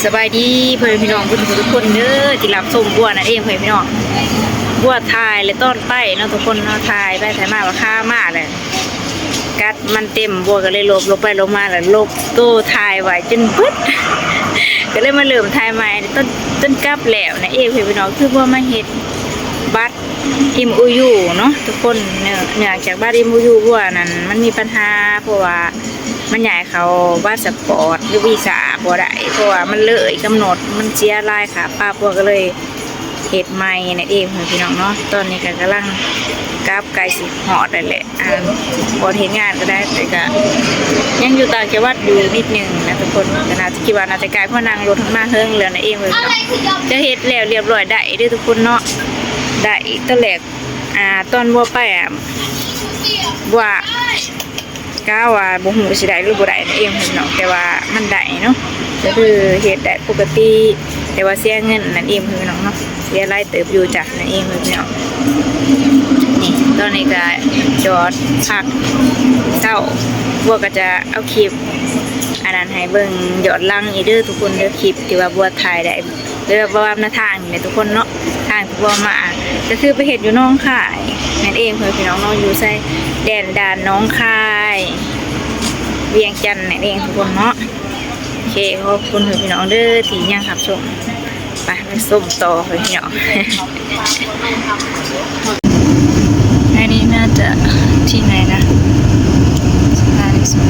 ສະບາຍດີພໍ່ແມ່ພີ່ນ້ອງເບິດທຸກຄົນເດີ ທີ່ຮັບຊົມບົວນັ້ນເອງ ພໍ່ແມ່ພີ່ນ້ອງ. ບົວຖ່າຍແລະຕອນໄປເນາະທຸກຄົນເນາະ ຖ່າຍໄປຖ່າຍມາວ່າຄາມາແຫຼະ ກັດມັນເຕັມ ບົວກໍເລີຍລົບ ລົບໄປລົບມາແລ້ວລົບໂຕຖ່າຍໄວ້ຈົນເບິດ ກໍເລີຍມາເລີ່ມຖ່າຍໃໝ່ ຈົນ ຈົນກັບແລ້ວນະເອງ ພໍ່ແມ່ພີ່ນ້ອງ. ຄືບົວມາເຮັດບັດ ເອັມໂອຢູ ເນາະທຸກຄົນ ເນື່ອງ ເນື່ອງຈາກບັດ ເອັມໂອຢູ ບົວນັ້ນມັນມີບັນຫາ ເພາະວ່າມັນຍ້າຍເຂົ້າພາສປອດ ຫຼື ວີຊາບໍ່ໄດ້ ເພາະວ່າມັນເລີຍກຳນົດ ມັນເສຍຫຼາຍຄ່າປັບ ບົວກໍເລີຍເຮັດໃໝ່ນັ້ນເອງ ພີ່ນ້ອງເນາະ. ຕອນນີ້ກໍກຳລັງກັບ ໃກ້ຊິຮອດແລ້ວແຫຼະ ອ່າ ບ່ອນເຮັດງານກໍໄດ້ ແຕ່ກໍຍັງຢູ່ຕ່າງຈັງຫວັດຢູ່ນິດໜຶ່ງນະທຸກຄົນ ກໍໜ້າຈະ ຄິດວ່າໜ້າຈະໄກ ເພາະນັ່ງລົດມາເຫິງແລ້ວນະເອງ ເລີຍເນາະ. ຈະເຮັດແລ້ວລຽບຮ້ອຍໄດ້ເດີທຸກຄົນເນາະ ໄດ້. ຕອນແລກ ອ່າ ຕອນບົວໄປ ອ່າ ບົວກະວ່າບໍ່ຮູ້ຊິໄດ້ຫຼືບໍ່ໄດ້ນະເອງພີ່ນ້ອງ ແຕ່ວ່າມັນໄດ້ເນາະ ກໍຄືເຮັດໄດ້ປົກກະຕິ ແຕ່ວ່າເສຍເງິນນັ້ນເອງພີ່ນ້ອງເນາະ ເສຍຫຼາຍເຕີບຢູ່ຈ້ະນະເອງພີ່ນ້ອງ. ນີ້ ຕອນນີ້ກໍຈອດພັກເຊົ້າ ບົວກໍຈະເອົາຄລິບອັນນັ້ນໃຫ້ເບິ່ງຍ້ອນຫຼັງອີກເດີທຸກຄົນເດີ ຄລິບທີ່ວ່າບົວຖ່າຍໄດ້ ແບບວ່ານຳທາງນີ້ແຫຼະທຸກຄົນເນາະ ທາງທີ່ບໍ່ມາ ກໍຄືໄປເຮັດຢູ່ໜອງຄາຍນັ້ນເອງ ເພື່ອນພີ່ນ້ອງເນາະ ຢູ່ຊາຍແດນດ່ານໜອງຄາຍ ວຽງຈັນນັ້ນເອງທຸກຄົນເນາະ. ໂອເຄ ຂອບຄຸນເພື່ອນພີ່ນ້ອງເດີທີ່ຍັງຮັບຊົມ ໄປ ໄປຊົມຕໍ່ເພື່ອນພີ່ນ້ອງ. ອັນນີ້ໜ້າຈະທີ່ໃດນະ ສະຖານີສຸດ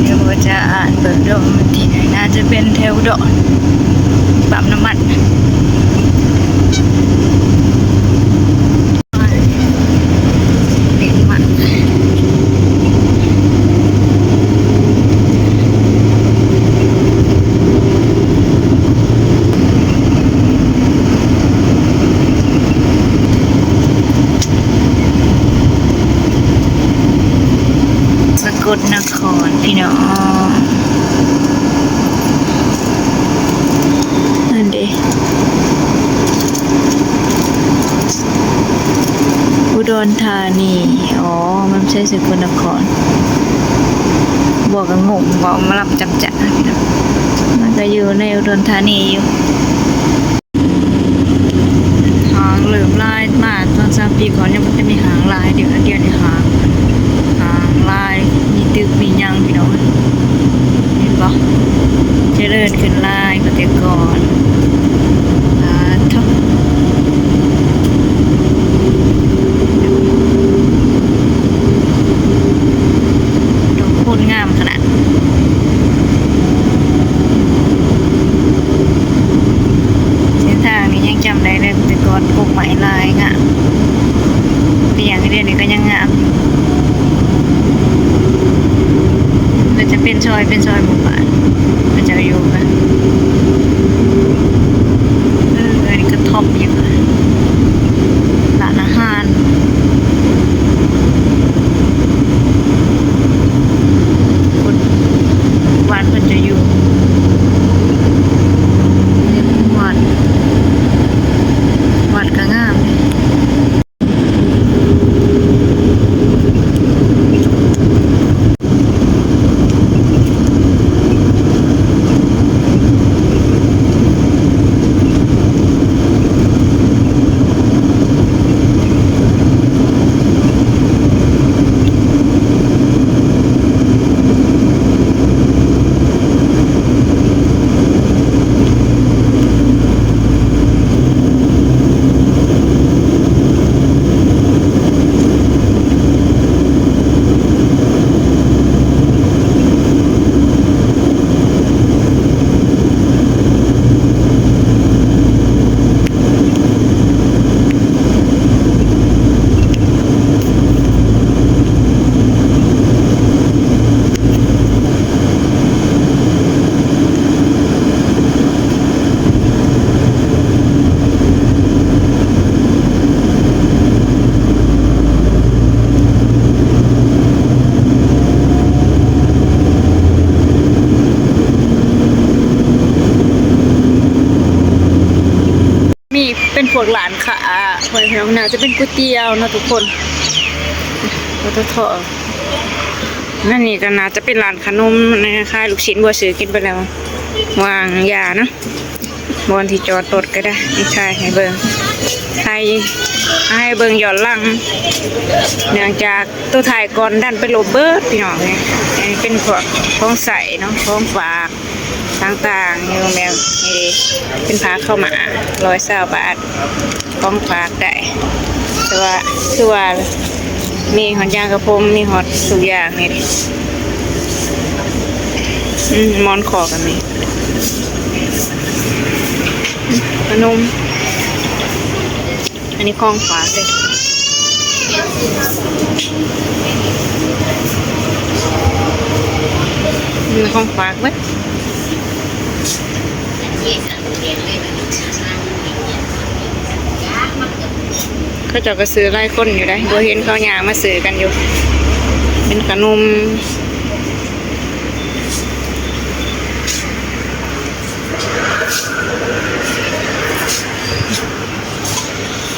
ດຽວຈະອ່ານເບິ່ງເດີວ່າມັນທີ່ໃດ ໜ້າຈະເປັນແຖວອຸດອນ ປ້ຳນ້ຳມັນ. ສະກົດນະຄອນພີ່ນ້ອງ ນັ້ນເດ ອຸດອນທານີ ອໍ ມັນໃຊ້ສະກົດນະຄອນ ບວກກັບງົງ ເວົ້າມາລຳຈຳຈະ ມັນກໍຢູ່ໃນອຸດອນທານີຢູ່. ຫ້າງເລີ່ມຫຼາຍ ມາສອງສາມປີກ່ອນຍັງບໍ່ທັນມີຫ້າງຫຼາຍ ດຽວ ດຽວນີ້ຫ້າງ ຫ້າງຫຼາຍ ມີຕຶກມີຫຍັງພີ່ນ້ອງ ເຫັນບໍ່ ຈະເລີນຂຶ້ນຫຼາຍກວ່າແຕ່ກ່ອນ. ສາທຸ ດອກຄູນງາມຂະໜາດ. ເສັ້ນທາງນີ້ຍັງຈຳໄດ້ເລີຍ ແຕ່ກ່ອນກົກໄມ້ຫຼາຍງາມ ລ້ຽງ ດຽວນີ້ກໍຍັງງາມຢູ່ ກໍຈະເປັນຊອຍ ເປັນຊອຍໝູ່ບ້ານ ເຂົາເຈົ້າຢູ່ກັນ. ເອີ ອັນນີ້ກະທ່ອມຫຍັງ ຮ້ານອາຫານ ຄົນບ້ານເພິ່ນຈະຢູ່ ວັດ ວັດກະງາມເດ. ມີເປັນພວກຮ້ານຄ້າ ເພິ່ນ ເພິ່ນ ໜ້າຈະເປັນກ໋ວຍຕຽວເນາະທຸກຄົນ ປຕທ. ນັ້ນນີ້ກໍໜ້າຈະເປັນຮ້ານຂະໜົມນະ ຂາຍລູກຊິ້ນ ບົວຊື້ກິນໄປແລ້ວ ວາງຢາເນາະ ບ່ອນທີ່ຈອດລົດກໍໄດ້ ນີ້ຖ່າຍໃຫ້ເບິ່ງ ຖ່າຍໃຫ້ເບິ່ງຍ້ອນຫຼັງ ເນື່ອງຈາກໂຕຖ່າຍກ່ອນດັນໄປລົບເບີດ ພີ່ນ້ອງເອີຍ. ອັນນີ້ເປັນພວກຂອງໃຊ້ເນາະ ຂອງຝາກ ຕ່າງໆ ຢູ່ແມ່ນ ນີ້ເດ້ ເປັນຜ້າຂາວມ້າ ຮ້ອຍຊາວບາດ ຂອງຝາກໄດ້ ແຕ່ວ່າຄືວ່າມີຮອດຢາກະຜົມ ມີຮອດທຸກຢ່າງນີ້ ອືມ ໝອນຄໍກໍມີ ຂະໜົມ. ອັນນີ້ຂອງຝາກເດ້ ອືມ ຂອງຝາກເບິດ ເຂົາເຈົ້າກໍຊື້ຫຼາຍຄົນຢູ່ໃດ໋ ບໍ່ເຫັນເຂົາຍ່າງມາຊື້ກັນຢູ່ ເປັນຂະໜົມ.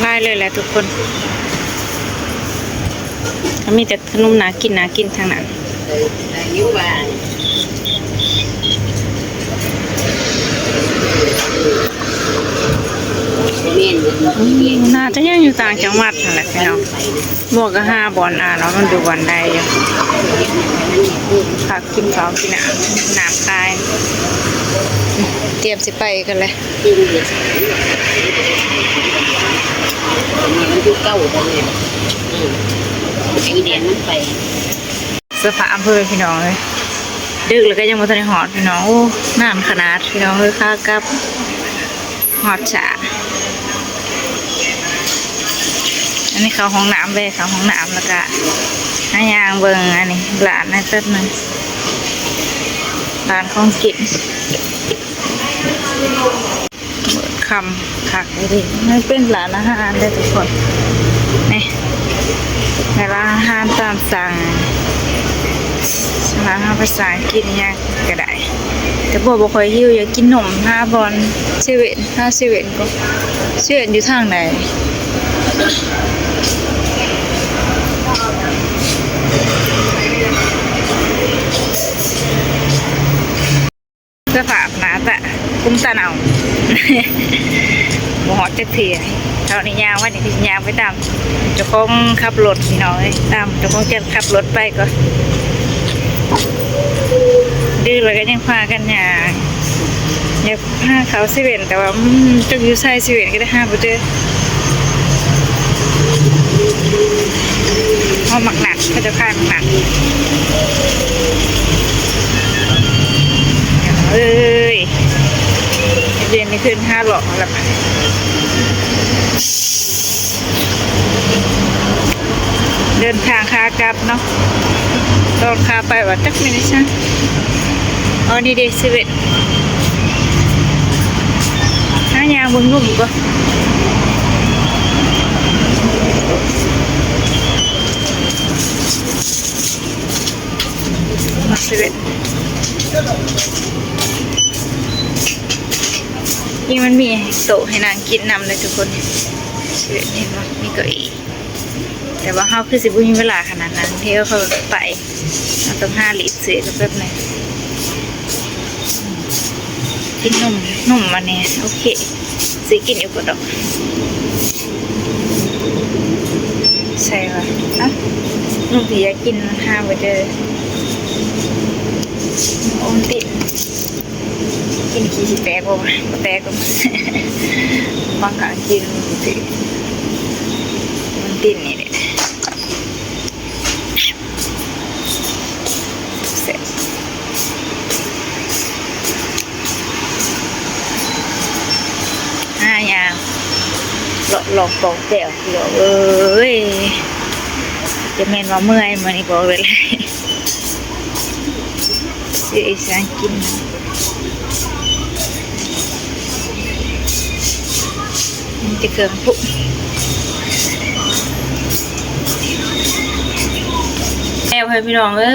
ຫຼາຍເລີຍແຫຼະທຸກຄົນ ກໍມີແຕ່ຂະໜົມໜ້າກິນ ໜ້າກິນທັງນັ້ນ ອືມ ໜ້າຈະຍັງຢູ່ຕ່າງຈັງຫວັດຫັ້ນແຫຼະພີ່ນ້ອງ. ໝວກກໍຫາບ່ອນອ່ານວ່າມັນຢູ່ບ່ອນໃດຢູ່ ພັກກິນເຂົ້າກິນນ້ຳ ນ້ຳຂາຍ ຕຽມຊິໄປກັນແຫຼະ ມັນຄືເກົ່າບໍ່ແມ່ນ ອືມ ໄອ້ແດງມັນໄປ ສະພາບເພິ່ນພີ່ນ້ອງເອີຍ ດຶກແລ້ວກໍຍັງບໍ່ທັນໄດ້ຮອດພີ່ນ້ອງ ໂອ້ ນານຂະໜາດພີ່ນ້ອງເອີຍ ຂາກັບ ຮອດຊ້າ ອັນນີ້ເຂົ້າຫ້ອງນ້ຳ ແວ່ເຂົ້າຫ້ອງນ້ຳ ແລ້ວກະຫາຍ່າງເບິ່ງ ອັນນີ້ຮ້ານໃນແປັບໜຶ່ງ ຮ້ານຂອງກິນ ຄ່ຳຄັກອີ່ຫຼີ ມັນເປັນຮ້ານອາຫານເດ້ທຸກຄົນ ນີ້ ແມ່ນຮ້ານອາຫານຕາມສັ່ງ ສາມາດເຮົາໄປສັ່ງກິນຫຍັງກໍໄດ້ ແຕ່ບໍ່ ບໍ່ຄ່ອຍຫິວ ຢາກກິນນົມ ຫາບ່ອນເຊເວັ່ນ ຫາເຊເວັ່ນກ່ອນ ເຊເວັ່ນຢູ່ທາງໃດ? ສະພາບໜ້າຕາກຸ້ມຕາເນົ່າ ບໍ່ຮອດຈັກເທື່ອ ເທົ່ານີ້ຍ່າງໄວ້ນີ້ ຍ່າງໄປຕາມເຈົ້າຂອງຂັບລົດ ພີ່ນ້ອງເອີຍ ຕາມເຈົ້າຂອງຈັກຂັບລົດໄປກ່ອນ ດຶກແລ້ວກໍຍັງພາກັນຍ່າງ ຢາກ ຫາເຂົ້າເຊເວັ່ນ ແຕ່ວ່າ ອືມ ຈັກຢູ່ໃສເຊເວັ່ນກໍໄດ້ຫາບໍ່ເຈີ ເຮົາໝາກນັດ ເຂົາເຈົ້າຂາຍໝາກນັດ ເອີຍ ເດືອນນີ້ຂຶ້ນຫາຫຼອກແລ້ວ ເດີນທາງຂາກັບເນາະ ຕອນຂາໄປວ່າຈັກແມ່ນໄປໃສ ອໍ ນີ້ເດ້ເຊເວັ່ນ ຫາຍ່າງເບິ່ງໜຸ່ມກ່ອນ ມາເຊເວັ່ນ ນີ້ມັນມີໂຕະໃຫ້ນັ່ງກິນນຳເລີຍທຸກຄົນ ເຊເວັ່ນເຫັນບໍ່ ມີເກົ້າອີ ແຕ່ວ່າເຮົາຄືຊິບໍ່ມີເວລາຂະໜາດນັ້ນ ທີ່ເຮົາໄປ ເຮົາຕ້ອງຫາລີດຊື້ກັນແປັບໜຶ່ງ ກິນນົມ ນົມອັນນີ້ ໂອເຄ ຊິກິນຢູ່ບໍ່ດອກ ໃສ່ວ່າ ເອົ້າ ນົມທີ່ຢາກກິນມັນຫາບໍ່ເຈີ ໂອວັນຕິນ ກິນຂີ້ຊິແຕກບໍ່ວະ ບໍ່ແຕກກໍ ບາງຄັ້ງກິນມັນບໍ່ຖືກ ມັນຕິນນີ້ແຫຼະ ແຊບ ຫາຍ່າງເລາະລອງປ່ອງແປວ ພີ່ນ້ອງເອີຍ ຈະແມ່ນວ່າເມື່ອຍມື້ນີ້ ບອກໄດ້ເລີຍ. ຊື້ອີ່ຫຍັງກິນ ມີແຕ່ເຄື່ອງປຸງ ແລ້ວເຮີ້ຍ ພີ່ນ້ອງເອີ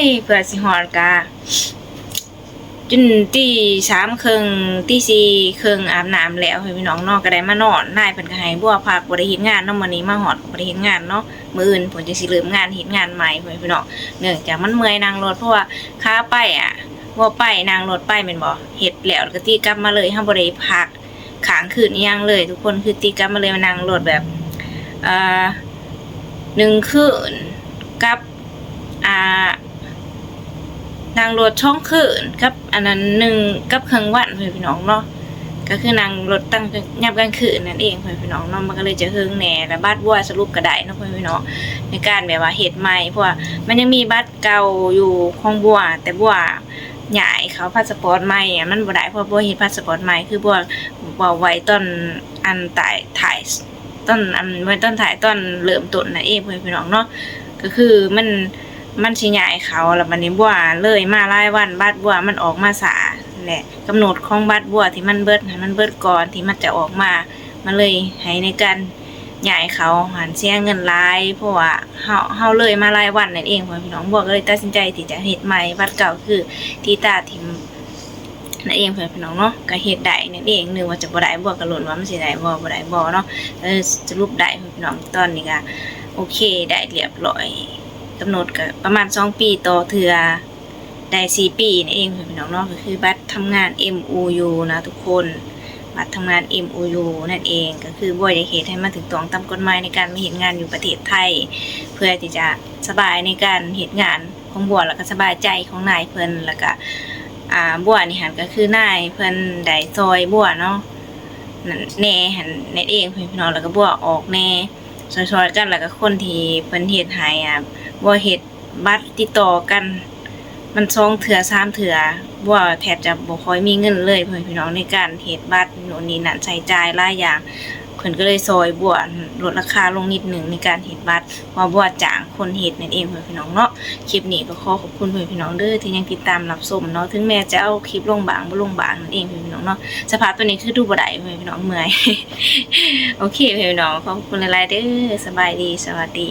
ຍ ເພື່ອຊິຮອດກະ ຈົນຕີສາມເຄິ່ງ ຕີສີ່ເຄິ່ງ ອາບນ້ຳແລ້ວ ພໍ່ແມ່ພີ່ນ້ອງເນາະ ກໍໄດ້ມານອນ. ນາຍເພິ່ນກໍໃຫ້ບົວພັກ ບໍ່ໄດ້ເຮັດງານເນາະ ມື້ນີ້ມາຮອດກໍບໍ່ໄດ້ເຮັດງານເນາະ. ມື້ອື່ນເພິ່ນຈັ່ງຊິເລີ່ມງານ ເຮັດງານໃໝ່ ພໍ່ແມ່ພີ່ນ້ອງ. ເນື່ອງຈາກມັນເມື່ອຍນັ່ງລົດ ເພາະວ່າຂາໄປອະ ບົວໄປນັ່ງລົດໄປແມ່ນບໍ່ ເຮັດແລ້ວ ແລ້ວກໍຕີກັບມາເລີຍ ເຮົາບໍ່ໄດ້ພັກ ຄ້າງຄືນອີ່ຫຍັງເລີຍທຸກຄົນ ຄືຕິດກັບມາເລີຍ ມານັ່ງລົດແບບ ເອີ ໜຶ່ງຄືນກັບ ອ່າ ນັ່ງລົດສອງຄືນກັບ ອັນນັ້ນ ໜຶ່ງກັບເຄິ່ງວັນ ພໍ່ແມ່ພີ່ນ້ອງເນາະ. ກໍຄືນັ່ງລົດຕັ້ງຍາມກາງຄືນນັ້ນເອງ ພໍ່ແມ່ພີ່ນ້ອງເນາະ ມັນກໍເລີຍຈະເຫິງແດ່. ແລ້ວບັດບົວສະຫຼຸບກໍໄດ້ເນາະ ພໍ່ແມ່ພີ່ນ້ອງ ໃນການແບບວ່າເຮັດໃໝ່ ເພາະວ່າມັນຍັງມີບັດເກົ່າຢູ່ຂອງບົວ ແຕ່ບົວ ຍ້າຍເຂົ້າພາສະປອດໃໝ່ອະ ມັນບໍ່ໄດ້ ເພາະບົວເຮັດພາສະປອດໃໝ່ ຄືບົວເວົ້າໄວ້ຕອນອັນທ້າຍ ທ້າຍ ຕອນອັນ ໄວ້ຕອນທ້າຍ ຕອນເລີ່ມຕົ້ນນັ້ນເອງ ພໍ່ແມ່ພີ່ນ້ອງເນາະ. ກໍຄືມັນ ມັນຊິຍ້າຍເຂົ້າ ແລ້ວບັດນີ້ບົວເລີຍມາຫຼາຍວັນ ບັດບົວມັນອອກມາຊ້າ ແລະ ກຳນົດຂອງບັດບົວທີ່ມັນເບິດຫັ້ນ ມັນເບິດກ່ອນທີ່ມັນຈະອອກມາ ມັນເລີຍໃຫ້ໃນການ ຍ້າຍເຂົາຫັ້ນເສຍເງິນຫຼາຍ ເພາະວ່າເຮົາ ເຮົາເລີຍມາຫຼາຍວັນນັ້ນເອງ ພໍ່ແມ່ພີ່ນ້ອງ. ບົວກໍເລີຍຕັດສິນໃຈທີ່ຈະເຮັດໃໝ່ ບັດເກົ່າຄືຕີຕາຖິ້ມນັ້ນເອງ ພໍ່ແມ່ພີ່ນ້ອງເນາະ. ກໍເຮັດໄດ້ນັ້ນເອງ ນຶກວ່າຈະບໍ່ໄດ້ ບົວກໍລຸ້ນວ່າມັນຊິໄດ້ບໍ່ ບໍ່ໄດ້ບໍ່ເນາະ. ເອີ ສະຫຼຸບໄດ້ ພໍ່ແມ່ພີ່ນ້ອງ ຕອນນີ້ກໍໂອເຄ ໄດ້ລຽບລ້ອຍ ກຳນົດກໍປະມານສອງປີຕໍ່ເທື່ອ ໄດ້ສີ່ປີນັ້ນເອງ ພໍ່ແມ່ພີ່ນ້ອງເນາະ. ກໍຄືບັດທຳງານ ເອັມໂອຢູ ນະທຸກຄົນ ບັດທຳງານ ເອັມໂອຢູ ນັ້ນເອງ. ກໍຄືບົວຢາກເຮັດໃຫ້ມັນຖືກຕ້ອງຕາມກົດໝາຍໃນການມາເຮັດງານຢູ່ປະເທດໄທ ເພື່ອທີ່ຈະສະບາຍໃນການເຮັດງານຂອງບົວ ແລ້ວກໍສະບາຍໃຈຂອງນາຍເພິ່ນ ແລ້ວກໍ ອ່າ ບົວນີ້ຫັ້ນ ກໍຄືນາຍເພິ່ນໄດ້ຊ່ອຍບົວເນາະ ນັ້ນແດ່ຫັ້ນ ນັ້ນເອງ ພໍ່ແມ່ພີ່ນ້ອງ. ແລ້ວກໍບົວອອກແດ່ ຊ່ອຍໆກັນ ແລ້ວກໍຄົນທີ່ເພິ່ນເຮັດໃຫ້ ອ່າ ບົວເຮັດ ບັດຕິດຕໍ່ກັນ ມັນສອງເທື່ອສາມເທື່ອ ບົວແທບຈະບໍ່ຄ່ອຍມີເງິນເລີຍ ພໍ່ແມ່ພີ່ນ້ອງ ໃນການເຮັດບັດໂນ່ນນີ້ນັ້ນ ໃຊ້ຈ່າຍຫຼາຍຢ່າງ. ເພິ່ນກໍເລີຍຊ່ອຍບົວ ອາ ລົດລາຄາລົງນິດໜຶ່ງໃນການເຮັດບັດ ເພາະວ່າບົວຈ້າງຄົນເຮັດນັ້ນເອງ ພໍ່ແມ່ພີ່ນ້ອງເນາະ. ຄລິບນີ້ກໍຂໍຂອບຄຸນພໍ່ແມ່ພີ່ນ້ອງເດີ ທີ່ຍັງຕິດຕາມຮັບຊົມເນາະ ເຖິງແມ່ຈະເອົາຄລິບລົງບ້າງບໍ່ລົງບ້າງນັ້ນເອງ ພໍ່ແມ່ພີ່ນ້ອງເນາະ. ສະພາບຕອນນີ້ຄືດູບໍ່ໄດ້ ພໍ່ແມ່ພີ່ນ້ອງ ເມື່ອຍ. ໂອເຄ ພໍ່ແມ່ພີ່ນ້ອງ ຂອບຄຸນຫຼາຍໆເດີ ສະບາຍດີ ສະຫວັດດີ.